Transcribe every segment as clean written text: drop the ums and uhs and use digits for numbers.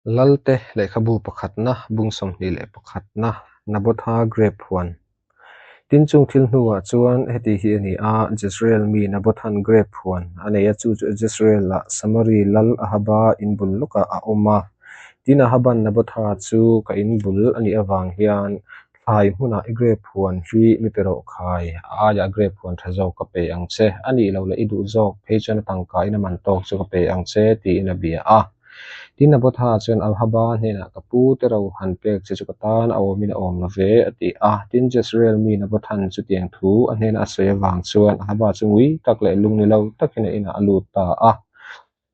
Lalte lehkhabu pakhatna, bung 21na, Nabotha grape huan. Tin chung thil hnuah chuan heti hi a ni a, Jezreel mi Nabothan grape huan a nei a, chu chu Jezreel-ah Samari lal Ahaba in bul lawkah a awm a. Tin Ahaban Nabotha chu ka in bul a nih avang hian Thlai hmunah i grape huan hi mi pe rawh khai, a aiah grape huan tha zawk ka pe ang che, a nih loh leh i duh zawk phei chuan a tangka in a man tawk chu ka pe ang che, tiin a bia a. Tin Nabotha chuan Ahaba hnenah ka pu te ro han pek che chu ka tan a awmin a awm lo ve, a ti a. Tin Jezreel mi Nabothan chutiang thu a hnena a sawi avang chuan Ahaba chu ngui tak leh lungni lo takin a inah a lut ta a.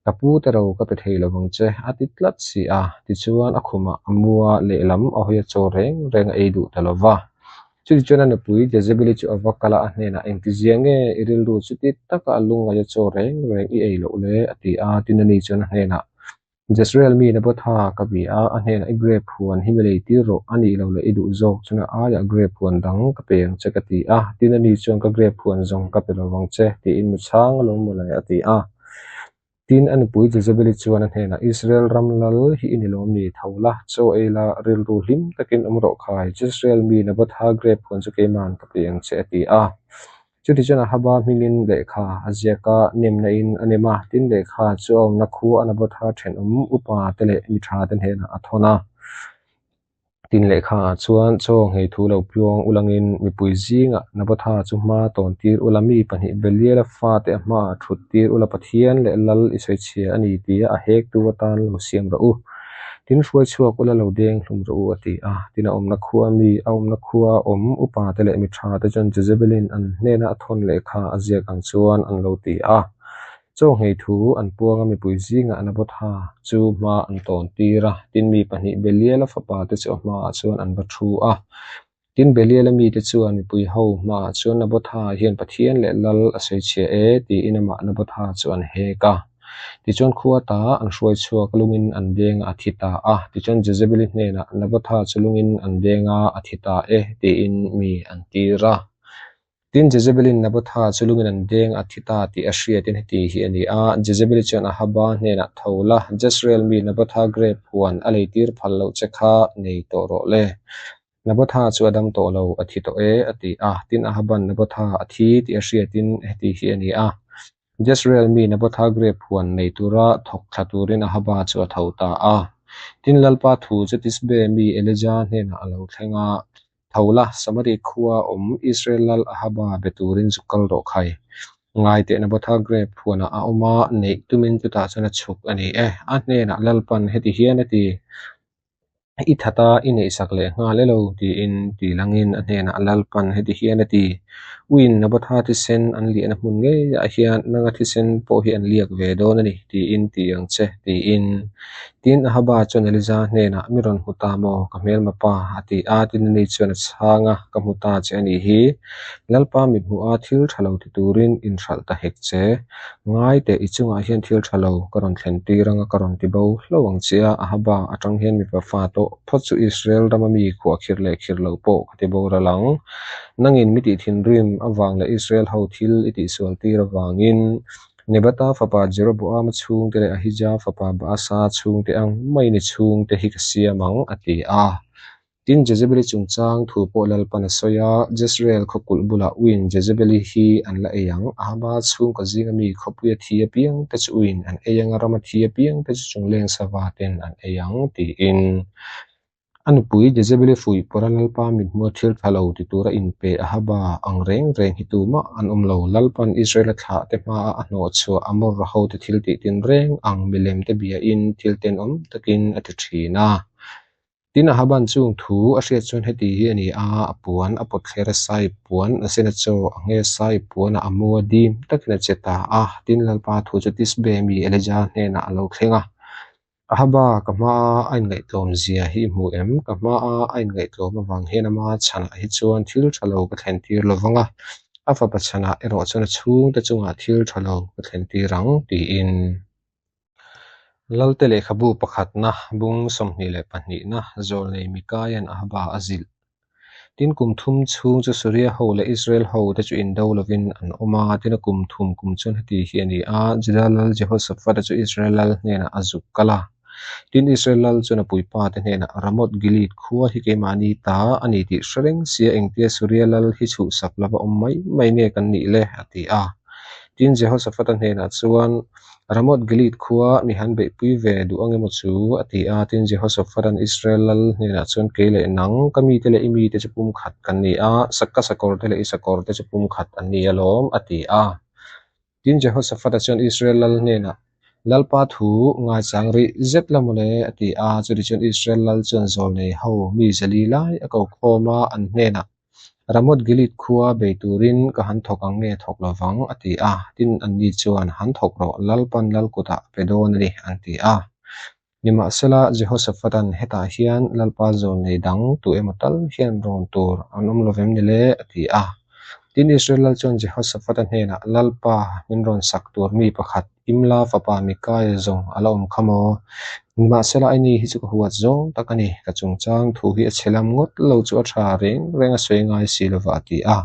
Ka pu te ro ka pe thei lo vang che, a ti tlat si a. Tichuan a khumah a mua lehlam a hawi a chaw reng reng a ei duh ta lo va. Chutichuan a nupui Jezebeli chu a va kal a, a hnenah, Engtizia nge i rilru chuti taka a lungngaih a chaw reng reng i ei loh le? a ti a. Tin ani chuan a hnenah, Jezreel mi Nabotha ka bi a, a hnenah i grape huan hi mi lei tir rawh, a nih loh leh i duh zawk chuan a aiah grape huan dang ka pe ang che ka ti a. Tin ani chuan ka grape huan zawng ka pe lo vang che, tiin mi chhang a lo maw le a ti a. Tin, a nupui Jezebeli chuan a hnenah, Israel ram lal hi i ni lawm ni? Tho la, chaw ei la, rilru hlim takin awm rawh khai. Jezreel mi Nabotha grape huan chu keiman ka pe ang che, a ti a. Chuti chuan Ahaba hmingin lehkha a ziak a, nemna in a nem a. Tin, lehkha chu a awmna khua a Nabotha thenawm upa te leh mi tha te hnenah a thawn a. Tin lehkha ah chuan chaw nghei thu lo piang ulangin mipui zingah Nabotha chu hma tawn tir ula mi pahnih Beliala fate a hmaah thut tir ula Pathian leh Lal i sawi chhia a ni tia a hektu atan lo siam rawh u. Tin hruai chhuak ula lo deng hlum rawh u a ti a. Tin a awmna khua mi a awmna khua awm upa te leh mi tha te chuan Jezebelin an hnena a thawn lehkha a ziak ang chuan an lo ti a. Chaw nghei thu an puang a mipui zingah Nabotha chu hma an tawn tir a, tin mi pahnih Beliala fapa te chu a hmaah chuan an va thu a. Tin Beliala mite chuan mipui ho hmaah chuan Nabotha hian Pathian leh Lal a sawi chhia e tiin amah Nabotha chu an hek a. Tichuan khua ta an hruai chhuak lungin an deng a thi ta a, tichuan Jezebeli hnenah Nabotha chu lungin an deng a a thi ta e tiin mi an tir a. Tin, Jezebelin Nabotha chu lungin an deng a thi ta tih a hriatin heti hi a ni a, Jezebeli chuan Ahaba hnenah tho la, Jezreel mi Nabotha grape huan a leitir phal loh che kha nei tawh rawh le. Nabotha chu a dam tawh lo, a thi tawh e, a ti a. Tin, Ahaban Nabotha a thi tih a hriatin heti hi a ni a, Jezreel mi Nabotha grape huan nei tura thawk thla turin Ahaba chu a tho ta a. Tin, Lalpa thu chu Tisbe mi Elija hnenah a lo thleng a, Tho la, Samari khua awm Israel lal Ahaba be turin zuk kal rawh khai. Ngaiteh Nabotha grape huanah a awm a, neih tumin chutah chuan a chhuk a ni e. A hnenah Lalpan heti hian a ti, I that a, i neihsak leh nghal e lo, tiin ti langin a hnenah Lalpan heti hian a ti, Uin Nabotha thisen an liahna hmun ngeiah hian nanga thisen pawh hi an liak ve dawn a ni, tiin ti ang che, tiin. Tin, Ahaba chuan Elija hnenah, Mi rawn hmu ta maw? Ka hmelma pa, a ti a. Tin, ani chuan a chhang a, Ka hmu ta che a nih hi. Lalpa mithmuha thil tha lo ti turin inhralh ta hek che. Ngai teh, i chungah hian thil tha lo ka rawn thlen tir anga ka rawn ti bo hlauh ang che a. Ahaba atang hian mipa fa tawh phawt chu Israel rama mi khuah khirh leh khirh loh pawh ka ti boral ang. Nangin mi tih thinrim avang leh Israel ho thil i tihsual tir avangin Nebata fapa Jeroboama chhungte leh Ahija fapa Baasa chhungte ang maiin i chhungte hi ka siam ang, a ti a. Tin, Jezebeli chungchang thu pawh Lalpan a sawi a, Jezreel khaw kulh bulah uiin Jezebeli hi an la ei ang. Ahaba chhungkaw zinga mi khawpuia thi apiangte chu uiin an ei ang a, rama thi apiangte chu chungleng sava ten an ei ang, tiin. A nupui Jezebeli fuih pawra Lalpa mithmua thil tha lo ti tura inpe Ahaba ang reng reng hi tumah an awm lo. Lalpan Israela thlah te hmaa a hnawh chhuah Amorra hote thil tih tin reng ang milem te biain thil tenawm takin a ti thin a. Tin, Ahaban chung thu a hriat chuan heti hi a ni a, a puan a pawt thler a sai puan a sen a chaw a nge sai puanah a mu a dim takin a che ta a. Tin, Lalpa thu chu Tisbe mi Elija hnenah a lo thleng a. Ahaba, ka hmaa a inngaihtlawm zia hi i hmu em? Ka hmaa a inngaihtlawm avang hian ama chhanah hi chuan thil tha lo ka thlen tir lo vang a, a fapa chhanah erawh chuan a chhungte chungah thil tha lo ka thlen tir ang, tiin. Lalte lehkhabu pakhatna, bung 22na, Zawlnei Mikaia'n Ahaba a zilh. Tin, kum thum chhung chu Suria ho leh Israel ho te chu indo lovin an awm a, tin a kum thum kum chuan heti hi a ni a, Juda lal Jehoshaphat-a chu Israel lal hnenah a zuk kal a. Tin, Israel lal chuan a puipate hnenah, Ramoth-gilead khua hi keimahni ta a ni tih hre reng sia engtia Suria lal hi chhuhsak lova awm mai mai nge kan nih le? a ti a. Tin, Jehoshaphat-a hnenah chuan, Ramoth-gilead khua mi han beihpui ve duh ang emaw chu? a ti a. Tin, Jehoshaphat-a'n Israel lal hnenah chuan, Kei leh nang, ka mite leh i mite chu pumkhat kan ni a, ka sakawrte leh i sakawrte chu pumkhat an ni alawm, a ti a. Tin, Jehoshaphat-a chuan Israel lal hnenah, Lalpa thu ngaichang rih zet la mawle, a ti a. Chutichuan Israel lal chuan zawlnei ho mi zali lai a ko khawm a, an hnenah, Ramoth-gilead khua bei turin ka han thawk ang nge thawk lo vang, a ti a. Tin, anni chuan, Han thawk rawh, Lalpan lal kutah a pe dawn a ni, an ti a. Nimahsela, Jehoshaphat-a'n hetah hian Lalpa zawlnei dang tu emaw tal hian rawn tur an awm lo vem ni le? a ti a. Tin, Israel lal chuan Jehoshaphat-a hnenah, Lalpa, min rawn sak tur mi pakhat, Imla fapa Mikaia zawng a la awm kha maw? Nimahsela, ani hi chu ka huat zawng tak a ni, ka chungchang thu hi a chhe lam ngawt lo chu a tha reng reng a sawi ngai si lova, a ti a.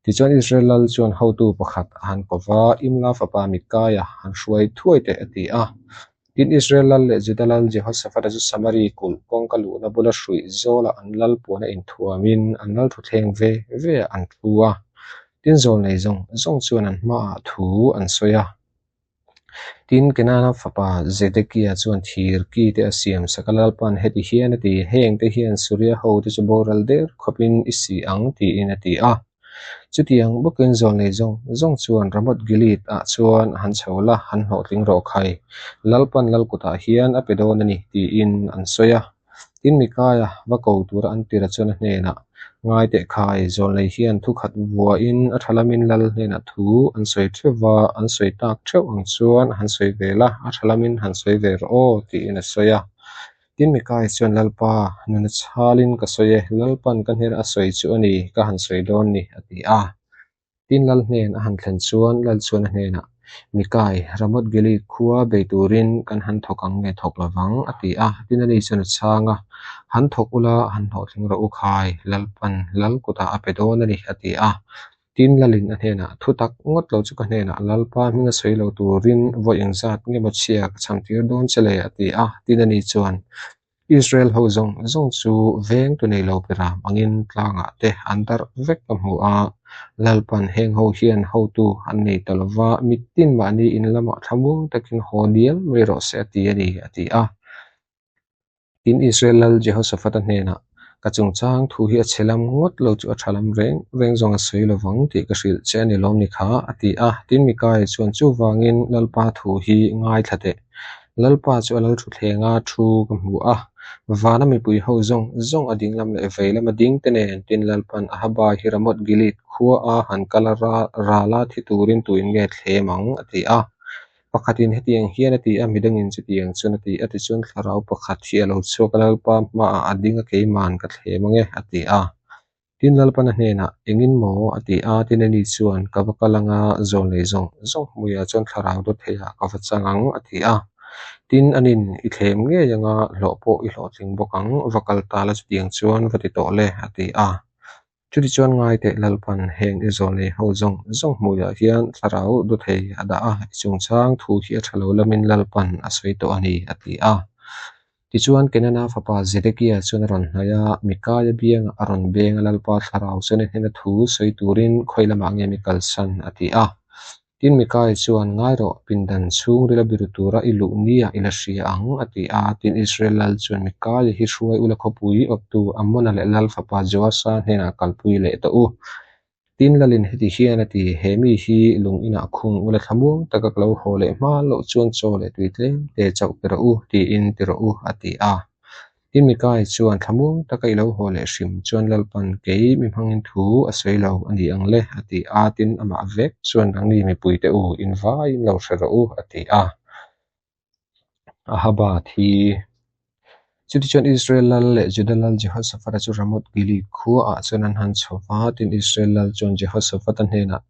Tichuan Israel lal chuan hotu pakhat a han ko va, Imla fapa Mikaia han hruai thuai teh a ti a. Tin, Israel lal leh Juda lal Jehoshaphat-a chu Samari kulh kawngka luhna bula hruih zawlah an lal puana inthuamin an lal thuthleng ve ve ah an thu a. Tin, zawlnei zawng zawng chuan an hmaah thu an sawi a. Tin, Kenana fapa Zedekia chuan thir ki te a siam sak a, Lalpa'n heti hian a ti, Heng te hian Suria ho te chu boral der khawpin i si ang, tiin a ti a. Chutiang bawkin zawlnei zawng zawng chuan Ramoth Gilead ah chuan han chho la, han hlawhtling rawh khai, Lalpa'n lal kutah hian a pe dawn a ni, tiin an sawi a. Tin, Mikaia va ko tura an tira chuan a hnenah, Ngai teh khai, zawlnei hian thu khat vuahin a tha lamin lal hnenah thu an sawi theuh va, an sawi tak theuh ang chuan han sawi ve la, a tha lamin han sawi ve rawh aw, tiin a sawi a. Tin, Mikaia chuan, Lalpa, nuna chhalin ka sawi e, Lalpan ka hnenah a sawi chu a ni, ka han sawi dawn ni, a ti a. Tin lal hnen a han thlen chuan lal chuan a hnenah, Mikai, Ramoth Gilead khua bei turin kan han thawk ang nge thawk lovang, a ti a. Tin ani chuan a chhang a, Han thawk ula, han hlawhtling rawh u khai, Lalpan lal kutah a pe dawn a ni, a ti a. Tin lalin a hnenah, Thu tak ngawt lo chu ka hnenah Lalpa hminga sawi lo turin vawi engzat nge maw chhia ka cham tir dawn che le, a ti a. Tin ani chuan, Israel ho zawng zawng chu veng tu nei lo beram angin tlangah te an darh vek ka hmu a, Lalpan heng ho hian hotu an nei ta lova, mitin mahni in lamah thlamuang takin haw dial mai rawh se a ti a ni, a ti a. Tin, Israel lal Jehoshaphat-a hnenah, Ka chungchang thu hi a chhe lam ngawt lo chu a tha lam reng reng zawng a sawi lovang tih ka hrilh che a ni lawm ni kha, a ti a. Tin, Mikaia chuan, Chuvangin Lalpa thu hi ngaithla teh. Lalpa chu a lal thutthlenga thu ka hmu a, vana mipui ho zawng zawng a dinglam leh veilam a ding te nen tin Lalpan Ahaba hi Ramoth Gilead khua a han kal a rala thi turin tuin nge thlem ang a ti a. Pakhatin hetiang hian a ti a, midangin chutiang chuan a ti a, tichuan thlarau pakhat hi a lo chhuak a, Lalpa hmaah a ding a keiman ka thlem ange a ti a. Tin Lalpana hnenah, Engin maw? a ti a. Tin ani chuan, Ka va kal anga zawlnei zawng zawng hmuiah chuan thlarau dawt theiah ka va chang ang, a ti a. Tin anin, I thlem ngei anga hlawh pawh i hlawhtling bawk ang, va kal ta la chutiang chuan va ti tawh le, a ti a. Chutichuan ngai teh Lalpan heng i zawlnei ho zawng zawng hmuiah hian thlarau dawt thei a dah a, i chungchang thu hi a tha lo lamin Lalpan a sawi tawh a ni, a ti a. Tichuan, Kenana fapa Zedekia chuan a rawn hnaih a, Mikaia biangah a rawn beng a, Lalpa thlarau chuan i hnena thu sawi turin khawi lamah nge mi kalsan? a ti a. Tin, Mikaia chuan, Ngai rawh, pindan chhungrila biru tura i luh nia i la hria ang, a ti a. Tin, Israel lal chuan Mikaia hi hruai ula khawpui awptu Amona leh lal fapa Joasa hnenah kalpui leh tawh u. Tin lalin heti hian a ti, He mi hi lung inah khung ula thlamuang taka ka lo haw leh hma loh chuan chaw leh tui tlem te chauh pe rawh u, tiin ti rawh u, a ti a. Tin Mikai chuan thlamuang taka i lo haw leh hrim chuan Lalpan kei mi hmangin thu a sawi lo a ni ang le, a ti a. Tin amah vek chuan nangni mipuite u, invaiin lo hre rawh u, a ti a. Ahaba thi. Chutichuan Israel lal leh Juda lal Jehoshaphat-a chu Ramoth Gilead khuaah chuan an han chho va, tin Israel lal chuan Jehoshaphat-a hnenah,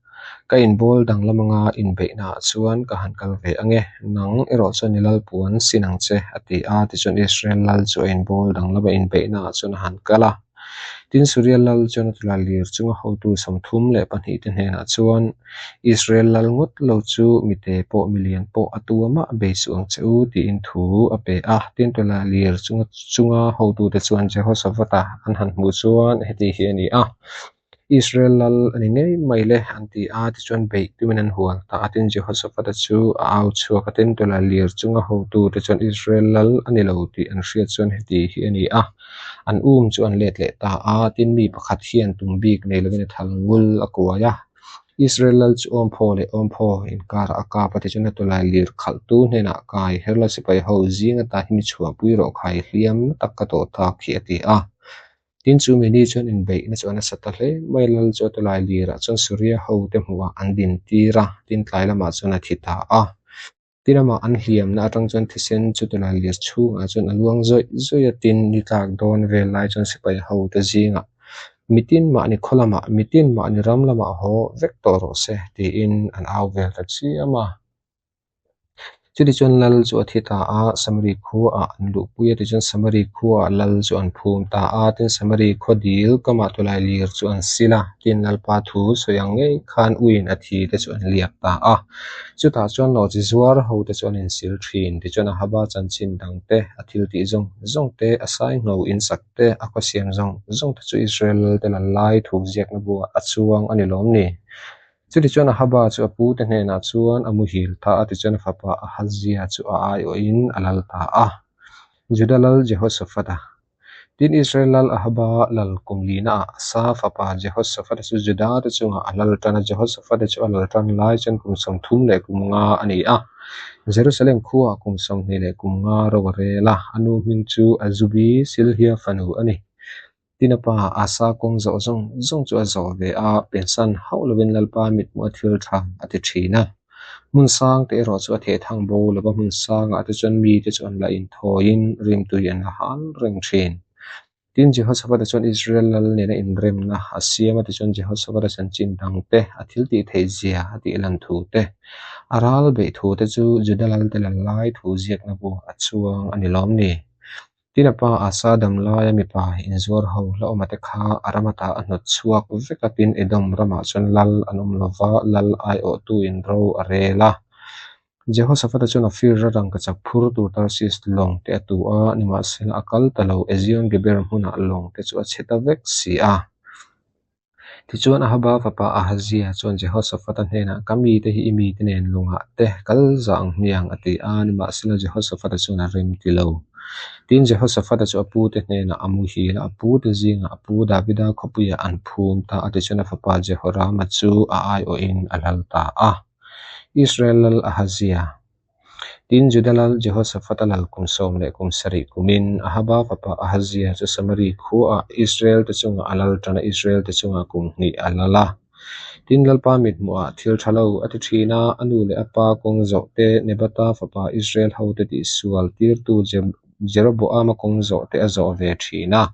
Ka inbawl danglam anga inbeihnaah chuan ka han kal ve ange, nang erawh chuan i lal puan sin ang che, a ti a. Tichuan Israel lal chu a inbawl danglam a inbeihnaah chuan a han kal a. Tin, Suria lal chuan a tawlailir chunga hotu 32 te hnenah chuan, Israel lal ngawt lo chu mite pawh milian pawh a tu amah bei suh ang che u, tiin thu a pe a. Tin, tawlailir chunga hotute chuan Jehoshaphat-a an han hmuh chuan heti hi a ni a, Israel lal a ni ngei mai le, an ti a. Tichuan beih tumin an hual ta a. Tin, Jehoshaphat-a chu a au chhuak a, tin, tawlailir chunga hotute chuan Israel lal a ni lo tih an hriat chuan heti hi a ni a. An um chu an let leh ta a, tin mi pakhat hian tum bik nei lovin a thal ngul a kuai a. Israel lal chu awmphaw leh awmphaw inkarah a kap a, tichuan a tawlai lir khalhtu hnenah kai herla sipai ho zing ata hi mi chhuahpui rawh khai hliam na tak ka tawh tak hi a ti a. Tin chu mi ni chuan inbeihna chu a nasa ta hle mai a, lal chu a tawlai lirah chuan Suria hote hmuhah an dintir a, tin tlai lamah chuan a thi ta a. Ti lamah an hliamna atang chuan thisen chu tawlai lir chhungah chuan a luang zawih zawih a, tin ni tlak dawn vel lai chuan sipai ho te zingah mitin mahni khaw lamah, mitin mahni ram lamah haw vek tawh rawh se tiin an au vel ta chiam a. Chutichuan lal chu a thi ta a, Samari khuaah an luhpui a, tichuan Samari khuaah lal chu an phum ta a, tin Samari khaw dil kamah tawlai lir chu an sil a, tin Lalpa thu sawi ang ngei khan uiin a thi te chu an liak ta a. Chutah chuan lawhchi zuar ho te chu an insil thin. Tichuan Ahaba chanchin dang te, a thil tih zawng zawng te, a sai ngho insak te, a khawsiam zawng zawng te chu Israel lal te lal lai thu ziakna buah a chuang a ni lawm ni? Chutichuan Ahaba chu a pu te hnenah chuan a muhil ta a, tichuan a fapa Ahazia chu a aiawhin a lal ta a. Juda lal Jehoshaphat-a Tin, Israel lal Ahaba lal kum linaah Asa fapa Jehoshaphat-a chu Juda te chungah a lal tan a. Jehoshaphat-a chu a lal tan lai chuan kum 35 a ni a. Jerusalem khuaah kum 25 ro a rel a. A nu hming chu Azubi, Silhia fanu a ni. Tin, a pa Asa kawng zawh zawng zawng chu a zawh ve a, pensan hauh lovin Lalpa mithmuh a thil tha a ti thin a. Hmun sang te erawh chu a theh thang bo lo va, hmun sangah te chuan mite chu an la inthawiin rimtui an la hal reng thin. Tin, Jehoshaphat-a chuan Israel lal nena inremna a siam a, tichuan Jehoshaphat-a chanchin dang te, a thil tih theih zia a tih lan thu te, a ral beih thu te chu Juda lal te lal lai thu ziakna buah a chuang a ni lawm ni? Tin a pa Asa dam laia mipa inzuar ho hlauhawma te kha a ram ata a hnawt chhuak vek a, tin Edom ramah chuan lal an awm lo va, lal aiawhtuin ro a rel a. Jehoshaphat-a chuan Ophir a rangkachak phur tur Tarsis lawng te a tu a, nimahsela a kal ta lo, Ezion-Geber hmunah lawng te chu a chhe ta vek si a. Tichuan Ahaba fapa Ahazia chuan Jehoshaphat-a hnenah, Ka mite hi i mite nen lungah te kal zah ang hmiang, a ti a. Nimahsela Jehoshaphat-a chuan a rem ti lo. Tin, Jehoshaphat-a chu a pute hnenah a muhil a, a pute zingah a pu Davida khawpuiah an phum ta a, tichuan a fapa Jehorama chu a aiawhin a lal ta a. Israel lal Ahazia. Tin, Juda lal Jehoshaphat-a lal kum 17 kumin Ahaba fapa Ahazia chu Samari khuaah Israel te chungah a lal tan a, Israel te chungah kum hnih a lal a. Tin, Lalpa mithmuhah thil tha lo a ti thin a, a nu leh a pa kawng zawh te, Nebata fapa Israel hote tihsual tirtu Jeroboama kawng zawh te a zawh ve thin a.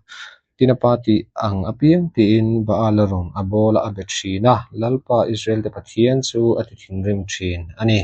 Tin a pa tih ang apiang tiin Baal a rawn a bawla a be thin a, Lalpa Israel te Pathian chu a ti thinrim thin a ni.